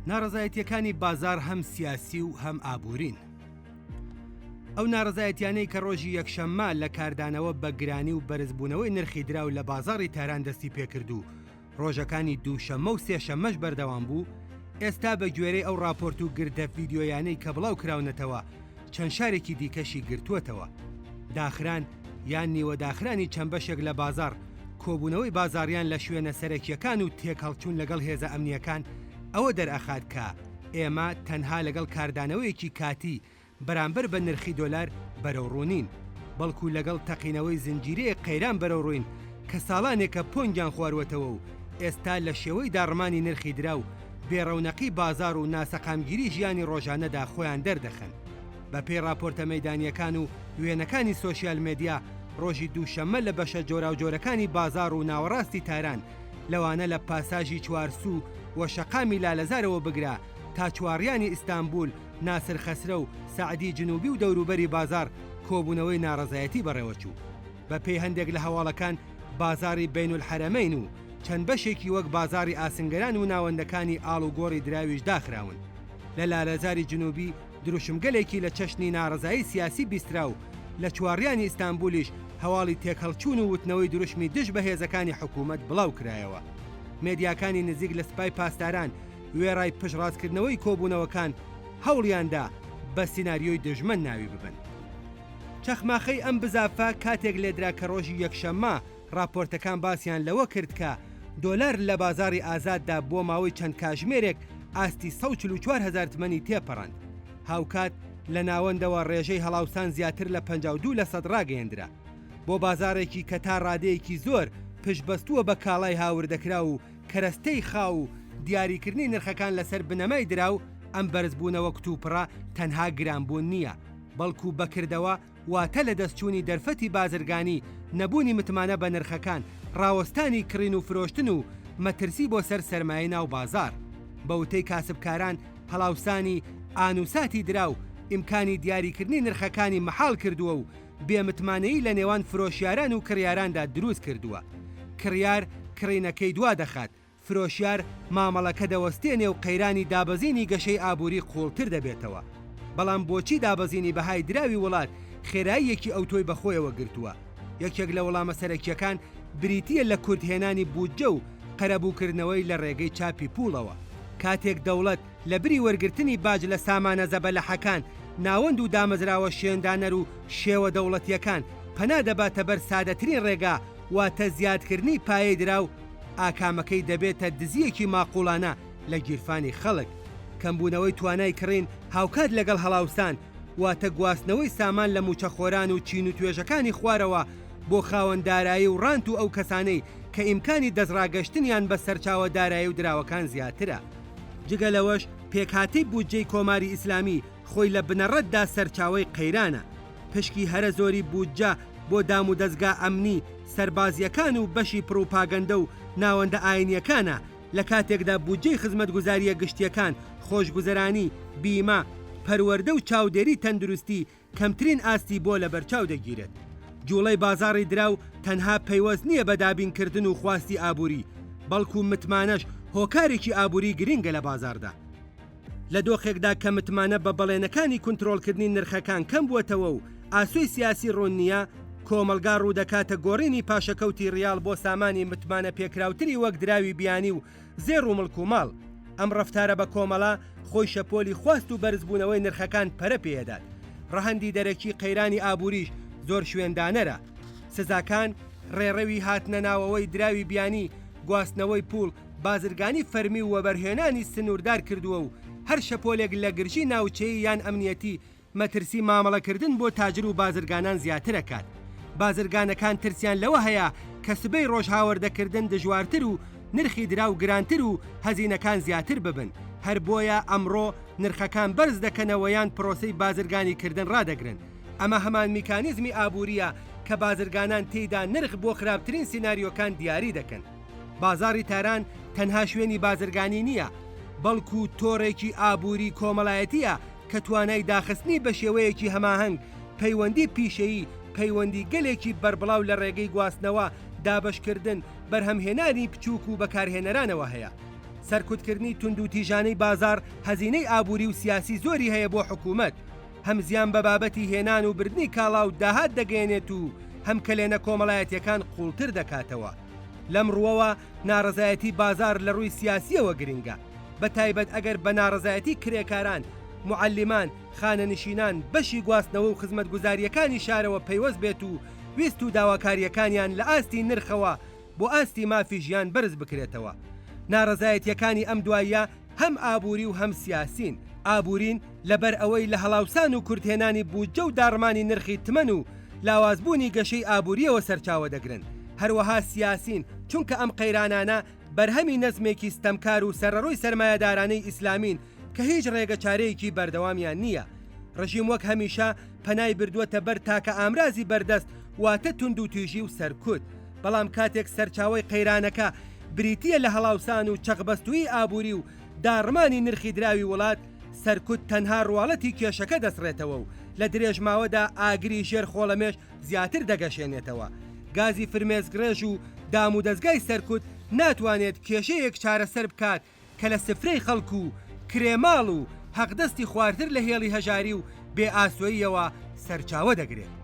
ناڕەزایەتییەکانی بازاڕ هەم سیاسی و هەم ئابوورین. ئەو ناڕەزایەتیانەی کە ڕۆژی یەکشەممە لە کاردانەوە بە گرانی و بەرزبوونەوەی نرخی دراو لە بازاڕی تاران دەستی پێکرد و ڕۆژەکانی دووشەممە و سێشەممەش بەردەوام بوو، ئێستا بە گوێرەی ئەو ڕاپۆرت و گرتە ڤیدیۆیانەی کە بڵاو کراونەتەوە، چەند شارێکی دیکەشی گرتووەتەوە. داخران یان نیوە داخرانی چەند بەشێک لە بازاڕ، کۆبوونەوەی بازاڕیان لە شوێنە سەرەکییەکان و تێکهەڵچوون لەگەڵ هێزە ئەمنییەکان ئەوە دەرئەخات کە ئێمە تەنها لەگەڵ کاردانەوەیەکی کاتی بەرامبەر بە نرخی دۆلار بەرەوڕوو نین، بەڵکو لەگەڵ تەقینەوەی زنجیرەیەک قەیران بەرەوڕووین کە ساڵانێکە پۆنگیان خوارووەتەوە و ئێستا لە شێوەی داڕمانی نرخی دراو، بێڕەونەقی بازاڕ و ناسەقامگیری ژیانی ڕۆژانەدا خۆیان دەردەخەن. بەپێی ڕاپۆرتە مەیدانییەکان و وێنەکانی سۆشیال مێدیا، ڕۆژی دووشەممە لە بەشە جۆراوجۆرەکانی بازاڕ و ناوەڕاستی تاران، لەوانە لە پاساژی چوارسوو و شەقامی لالەزارەوە بگرە تا چواڕیانی ئیستانبول، ناسر خەسرەو، سەعدی جنوبی و دەوروبەری بازاڕ کۆبوونەوەی ناڕەزایەتی بەڕێوەچوو. بەپێی هەندێک لە هەواڵەکان بازاڕی بەینولحەرەمەین و چەند بەشێکی وەک بازاڕی ئاسنگەران و ناوەندەکانی ئاڵوگۆڕی دراویش داخراون. لە لالەزاری جنوبی دروشمگەلێکی لە چەشنی ناڕەزایی سیاسی بیسترا و لە چوارڕیانی ئیستانبولیش هەواڵی تێکهەڵچوون و وتنەوەی دروشمی دژ بە هێزەکانی حکوومەت بڵاو کرایەوە. مێدیاکانی نزیک لە سپای پاسداران وێڕای پشتڕاستکردنەوەی کۆبوونەوەکان هەوڵیان دا بە سیناریۆی دژمن ناوی ببەن. چەخماخەی ئەم بزافە کاتێک لێدرا کە ڕۆژی یەکشەممە ڕاپۆرتەکان باسیان لەوە کرد کە دۆلار لە بازاڕی ئازاددا بۆ ماوەی چەند کاژمێرێک ئاستی 144 هەزار تمەنی تێپەڕاند. هاوکات لە ناوەندەوە ڕێژەی هەڵاوسان زیاتر لە 52 لەسەد ڕاگەیەندرا. بۆ بازاڕێکی کە تا ڕادەیەکی زۆر پشتبەستووە بە کاڵای هاوردەکراو و کەرەستەی خاو و دیاریکردنی نرخەکان لەسەر بنەمای دراو، ئەم بەرزبوونەوە کتوپڕە تەنها گرانبوون نییە، بەڵکو بە کردەوە واتە لەدەستچوونی دەرفەتی بازرگانی، نەبوونی متمانە بە نرخەکان، ڕاوەستانی کڕین و فرۆشتن و مەترسی بۆ سەر سەرمایەی ناو بازاڕ. بە وتەی کاسبکاران، هەڵاوسانی ئانوساتی دراو ئیمکانی دیاریکردنی نرخەکانی مەحاڵ کردووە و بێ متمانەیی لە نێوان فرۆشیاران و کڕیاراندا دروست کردووە. کڕیار کڕینەکەی دوا دەخات، فرۆشیار مامەڵەکە دەوەستێنێ و قەیرانی دابەزینی گەشەی ئابووری قووڵتر دەبێتەوە. بەڵام بۆچی دابەزینی بەهای دراوی وڵات خێراییەکی ئەوتۆی بەخۆیەوە گرتووە؟ یەکێک لە وەڵامە سەرەکییەکان بریتییە لە کورتهێنانی بودجە و قەرەبووکردنەوەی لە ڕێگەی چاپی پووڵەوە. کاتێک دەوڵەت لە بری وەرگرتنی باج لە سامانە زەبەلەحەکان، ناوەند و دامەزراوە شوێندانەر و شێوە دەوڵەتییەکان، پەنا دەباتە بەر سادەترین ڕێگا، واتە زیادکردنی پایەی دراو، ئاکامەکەی دەبێتە دزییەکی ماقووڵانە لە گیرفانی خەڵک. کەمبوونەوەی توانای کڕین هاوکات لەگەڵ هەڵاوسان، واتە گواستنەوەی سامان لە مووچەخۆران و چین و توێژەکانی خوارەوە بۆ خاوەن دارایی و ڕانت و ئەو کەسانەی کە ئیمکانی دەستڕاگەشتنیان بە سەرچاوە دارایی و دراوەکان زیاترە. جگە لەوەش پێکهاتەی بودجەی کۆماری ئیسلامی خۆی لە بنەڕەتدا سەرچاوەی قەیرانە. پشکی هەرە زۆری بودجە بۆ دامودەزگا ئەمنی، سەربازییەکان و بەشی پڕوپاگەندە و ناوەندە ئاینییەکانە، لە کاتێکدا بودجەی خزمەتگوزارییە گشتییەکان، خۆشگوزەرانی، بیمە، پەروەردە و چاودێری تەندروستی کەمترین ئاستی بۆ لەبەرچاو دەگیرێت. جوڵەی بازاڕی دراو تەنها پەیوەست نییە بە دابینکردن و خواستی ئابووری، بەڵکو متمانەش هۆکارێکی ئابووری گرنگە لە بازاڕدا. لە دۆخێکدا کە متمانە بە بەڵێنەکانی کونترۆڵکردنی نرخەکان کەم بووەتەوە و ئاسۆی سیاسی ڕوون نییە، کۆمەڵگا ڕوودەکاتە گۆڕینی پاشەکەوتی ڕیاڵ بۆ سامانی متمانەپێکراوتری وەک دراوی بیانی و زێڕ و مڵک و ماڵ. ئەم ڕەفتارە بە کۆمەڵە خۆی شەپۆلی خواست و بەرزبوونەوەی نرخەکان پەرە پێدات. ڕەهەندی دەرەکی قەیرانی ئابووریش زۆر شوێندانەرە. سزاکان، ڕێڕەوی هاتنەناوەوەی دراوی بیانی، گواستنەوەی پووڵ، بازرگانی فەرمی و وەبەرهێنانی سنووردار کردووە و هەر شەپۆلێک لە گرژی ناوچەیی یان ئەمنیەتی مەترسی مامەڵەکردن بۆ تاجر و بازرگانان زیاترەکات. بازرگانەکان ترسیان لەوە هەیە کە سبەی ڕۆژ هاوردەکردن دژوارتر و نرخی دراو گرانتر و هەزینەکان زیاتر ببن، هەر بۆیە ئەمڕۆ نرخەکان بەرز دەکەنەوە یان پرۆسەی بازرگانیکردن ڕادەگرن. ئەمە هەمان میکانیزمی ئابوورییە کە بازرگانان تێیدا نرخ بۆ خراپترین سیناریۆکان دیاری دەکەن. بازاڕی تاران تەنها شوێنی بازرگانی نییە، بەڵکو تۆڕێکی ئابووری کۆمەڵایەتییە کە توانای داخستنی بە شێوەیەکی هەماهەنگ، پەیوەندی پیشەیی، پەیوەندیگەلێکی بەربڵاو لە ڕێگەی گواستنەوە، دابەشکردن، بەرهەمهێنانی بچووک و بەکارهێنەرانەوە هەیە. سەرکوتکردنی توندوتیژانەی بازاڕ هەزینەی ئابووری و سیاسی زۆری هەیە بۆ حکوومەت، هەم زیان بە بابەتی هێنان و بردنی کاڵا و داهات دەگەیەنێت و هەم کەلێنە کۆمەڵایەتییەکان قووڵتر دەکاتەوە. لەم ڕووەوە ناڕەزایەتی بازاڕ لە ڕووی سیاسییەوە گرنگە، بە تایبەت ئەگەر بە ناڕەزایەتی کرێکاران، موعەلیمان، خانەنشینان، بەشی گواستنەوە و خزمەتگوزارییەکانی شارەوە پەیوەست بێت و ویست و داواکارییەکانیان لە ئاستی نرخەوە بۆ ئاستی مافی ژیان بەرز بکرێتەوە. ناڕەزایەتییەکانی ئەم دواییە هەم ئابووری و هەم سیاسین. ئابوورین لەبەر ئەوەی لە هەڵاوسان و کورتهێنانی بودجە و داڕمانی نرخی تمەن و لاوازبوونی گەشەی ئابوورییەوە سەرچاوە دەگرن. هەروەها سیاسین چونکە ئەم قەیرانانە بەرهەمی نەزمێکی ستەمکار و سەرەڕۆی سەرمایەدارانەی ئیسلامین کە هیچ ڕێگەچارەیەکی بەردەوامیان نییە. ڕژیم وەک هەمیشە پەنای بردووەتە بەر تاکە ئامرازی بەردەست واتە توندوتیژی و سەرکوت. بەڵام کاتێک سەرچاوەی قەیرانەکە بریتییە لە هەڵاوسان و چەقبەستوویی ئابووری و داڕمانی نرخی دراوی وڵات، سەرکوت تەنها ڕواڵەتی کێشەکە دەسڕێتەوە و لە درێژماوەدا ئاگری ژێر خۆڵەمێش زیاتر دەگەشێنێتەوە. گازی فرمێسکڕێژ و دامودەزگای سەرکوت ناتوانێت کێشەیەک چارەسەر بکات کە لە سفرەی خەڵک و کرێ ماڵ و حەقدەستی خوارتر لە هێڵی هەژاری و بێ ئاسۆییەوە سەرچاوە دەگرێت.